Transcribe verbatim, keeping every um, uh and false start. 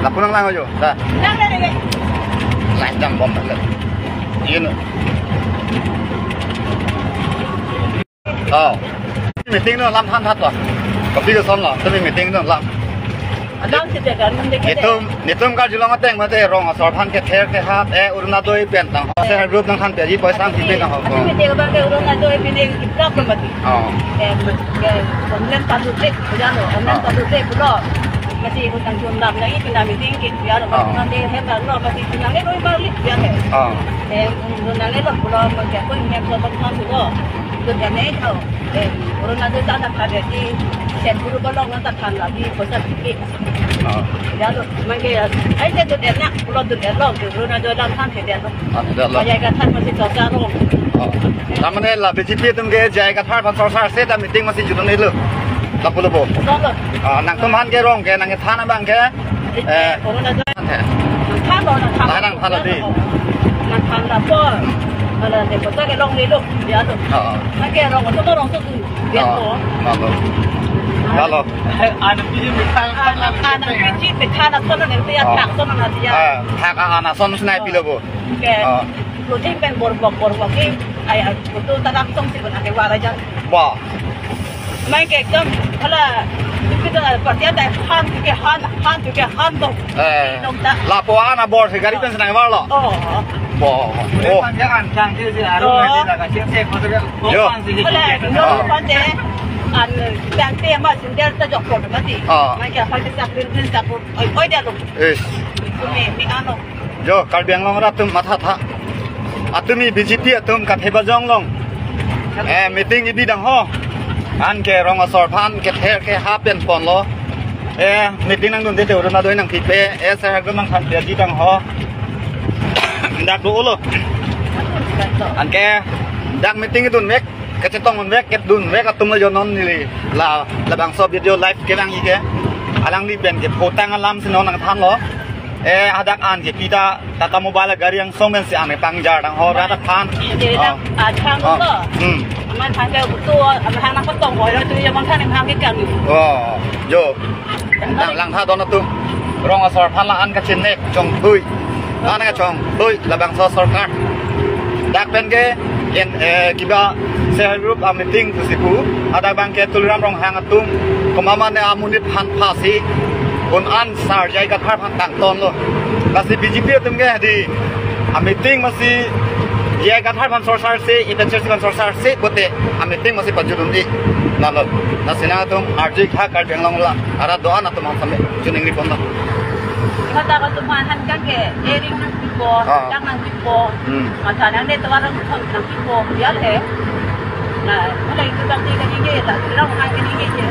Ako nanglang ajo, da. Lang, lang, lang. Lang jam bom lang. Yun. Oh. Meeting no lam than that lo. Kopi koson lo, tumi meeting no lam. Alam si jaga nung deke de. Netum, netum karjulong ateng mate rong asor aphan kether kehap, eh, Orunodoi pen tang. Self help group nangthan pen ji poisa nangpipe nang ho. Ati meeting abang ke Orunodoi pen kita pemati. Oh. Eh, eh, online pasu tek, ya lo, online Oh. pasu tek lo. Masi ko tangchun lam lagi pina meeting ke, ya lo, Oh. nanti hem lo, masi pina le roi balik, ya le. Oh. Eh, nanti lo, pulo, mangke ko hem lo, bang kan lo. Itu dia nih, oh. Eh, Orunodoi ta ta pada di, sen guru balong ta than lagi, bosan dikit. Oh. Ya lo, mangke ya, ai dia tu dia nak, pulo tu dia lo, Orunodoi lam than ke dia lo. Ah, tidak lo. Maya ka than masi sosa lo. Oh. Tamane la B J P atum ke J I Kathar aphan sorsar se ta meeting masi jutun ilo. Lapu lo bo. Lo lo. Ah, nangtum aphan ke rong ke nangthan abang ke. Eh, Orunodoi. Than he. Nangthan lo, nangthan lo. Nang, nangthan lo di. Nangthan lo po. Ala de kota ke long ni lo. Ya lo. Oh. Nangke rong tu rong tu. Ya Oh. lo. Lapu. Lapu. Ana piji mitang Ah, ana piji mitang ason na dia Oh. tak ason na dia. Ah, thak a ana ason sinai pilo bo. Ke, Oh. clothing pen borbok, borbok ke, ai, ai, betul tarak song si pun ake wara jan. Wah. Main ke ekdom, hala, itu kita party ada han, ke han, han, ke han dong. Eh, Dong ta. Lapu ana bor si gari pen senang war lo. Oh. Wah. Oh. Panjang ancang si si aru Oh. nanti tak kasih cek masuk ke. Yo. Hala, Oh. no pande, an, pande ama sindel ta jok ko mati. Oh. Main ke apa kita sakit, sakit, oi, oi dia lo. Is. Kumi, mi ano. Jo, Karbi Anglong arat atum matha tha. Atumi B J P atum kathe bajong long. Eh, meeting ibi dang ho. Anke rong asor aphan kether kehap pen ponlo. Eh, meeting nangdunde te Orunodoi nangpipe. Eh, self help group nangthan pen ji dang ho. Dak do lo. Anke dak meeting idun mek. Kachetong unvek, kedun vek atum lo jo non neli. La, labangso video live kelang ike. Alangli pen ke photang alam si non nangthan lo. Eh, hadak an ke pita Tata Mobile gari angsong pen si an pangjar dang ho rat aphan. Jadi Oh. dak, ah, chang Oh. lo. Hmm. Aman thang ke betul, aman thang nang potong ho, itu yang mana yang thang ke kami. Oh, jo. Lang, langtha don atum. Rong asor aphan la-an kachingnek chongthui. An kachongthui labangso sorkar. Dak pen ke en, eh, kiba self help group a meeting pusi pu. Hadak abang ke Tuliram Ronghang atum. Komat mane amonit aphan phasi. Un an sar J I Kathar aphan tangton lo. Lasi B J P atum ke di a meeting masi J I Kathar aphan sorsar si, ipen sorsar aphan sorsar si, bote a meeting masi pajut un-e. Nalo, lasi nangtum arju tha Karbi Anglong la, arat do-an atum aphan same, chuning ripon la. Kata kata tuman han kan ke, ering nangpipo, Ah. dak nangpipo, Hmm. mata nang ne tuan nangpipo, ya le. Nah, mulai itu tadi kan ini, tak bilang kan ini, ya.